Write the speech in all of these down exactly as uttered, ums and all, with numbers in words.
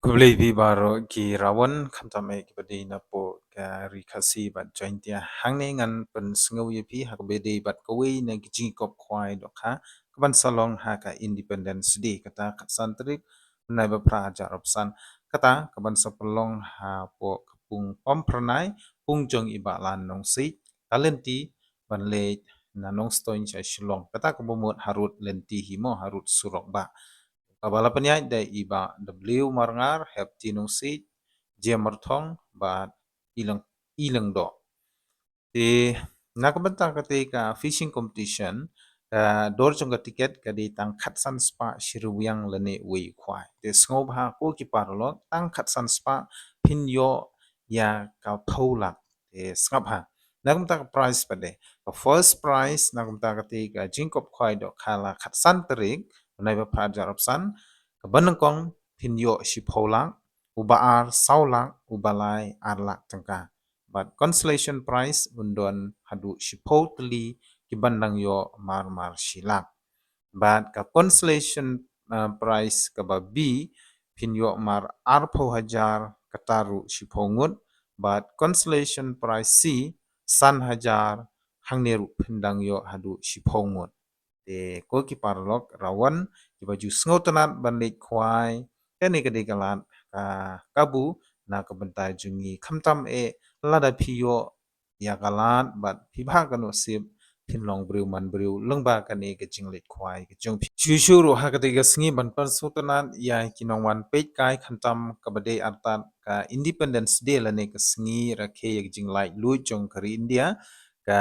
Khublei phi baroh ki rawon, khamtam eh kiba dei napoh ka Ri Khasi bad Jaintia. Hangne ngan pynsngew ïa phi ha kaba dei bad kawei na ki jingkop khwai dohkha kaban sa long ha ka Independence Day, kata khatsan tarik bnai ba phra arhajar arphew san. Kata kaban sa pynlong hapoh ka pung Pamphyrnai, pung jong i Bah Lan Nongsiej, ka lynti ban leit na Nongstoiñ sha Shillong. Kata kaba mut harud lynti hi mo, harud surok bah. Kaba la pynïaid da i Bah W Marngar, Hepti Nongsiej, Jem Marthong bad Ilang, Ilang Doh. Te na ka bynta kata ka fishing competition, ka dor jong ka tiket ka dei tang khatsan spah shi ryngwiang lane wei khwai. Te sngewbha ko ki paralok, tang khatsan spah phin ïoh ïa ka phew lak. Te sngap ha. Na ka bynta ka prize pat de, ka first prize na ka bynta kata ka jingkop khwai dohkha la khatsan tarik bnai ba phra arhajar arphew san, kaba nyngkong phin ïoh shiphew lak, uba ar saw lak, uba lai ar lak tyngka. Bad consolation prize un don haduh shiphew tylli kiban dang ïoh mar mar shi lak. Bad ka consolation, uh, prize kaba B phin ïoh mar arphew hajar, kata ruh shiphew ngut. Bad consolation prize C san hajar, hangne ruh phin dang ïoh haduh shiphew ngut. Te ko ki paralok rawon kiba ju sngewtynnat ban leit khwai, kane ka dei ka lad ka kabu na ka bynta jong ngi, khamtam eh lada phi ïoh ïa ka lad bad phi bha ka nusip, phin long briew man briew lyngba kane ka jingleit khwai ka jong phi. Shuh shuh ruh ha kata ka sngi ban pynsngewtynnat ïa ki nongwan peit kai, khamtam kaba dei artat ka Independence Day lane ka sngi rakhe ïa ka jinglaitluid jong ka ri India, ka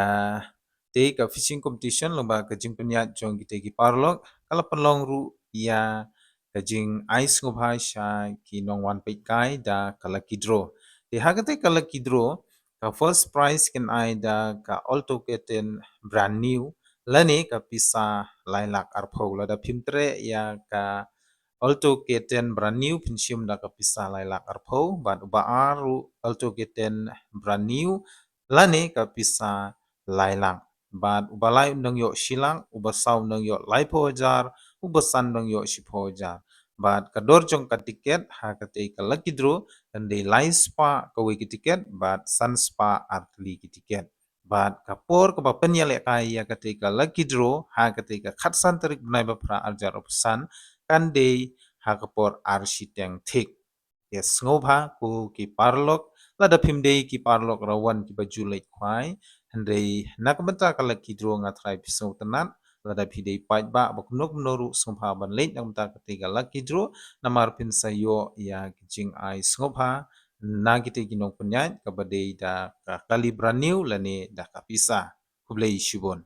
te ka fishing competition lyngba ka jingpynïaid jong kita ki paralok, ka la pynlong ruh ïa ka jingai sngewbha sha ki nongwan peit kai da ka lucky draw. Te ha kata ka lucky draw, ka first prize kin ai da ka Alto K ten brand new lane ka pisa lai lak arphew. Lada phim treh ïa ka Alto K ten brand new, phin shim da ka pisa lai lak arphew, bad uba ar ruh Alto K ten brand new lane ka pisa lai lak. Bad uba lai un dang ïoh shi lak, uba saw un dang ïoh laiphew hajar, uba san un dang ïoh shiphew hajar. Bad ka dor jong ka tiket ha kata ka lucky draw kan dei lai spah kawei ka tiket bad san spah ar tylli ki tiket. Bad ka por kaba pynïalehkai ïa kata ka lucky draw ha kata ka khatsan tarik bnai ba phra arhajar arphew san kan dei ha ka por ar shiteng thik. Te sngewbha ko ki paralok, lada phim dei ki paralok rawon kiba ju leit khwai, hynrei na ka bynta ka lucky draw nga tharai phi sngewtynnat. Lada phi dei paidbah ba kumno kumno ruh, sngewbha ban leit na ka bynta kata ka lucky draw, namar phin sa ïoh ïa ka jingai sngewbha na kita ki nongpynïaid, kaba dei da ka kali brand new lane da ka pisa. Khublei shibun.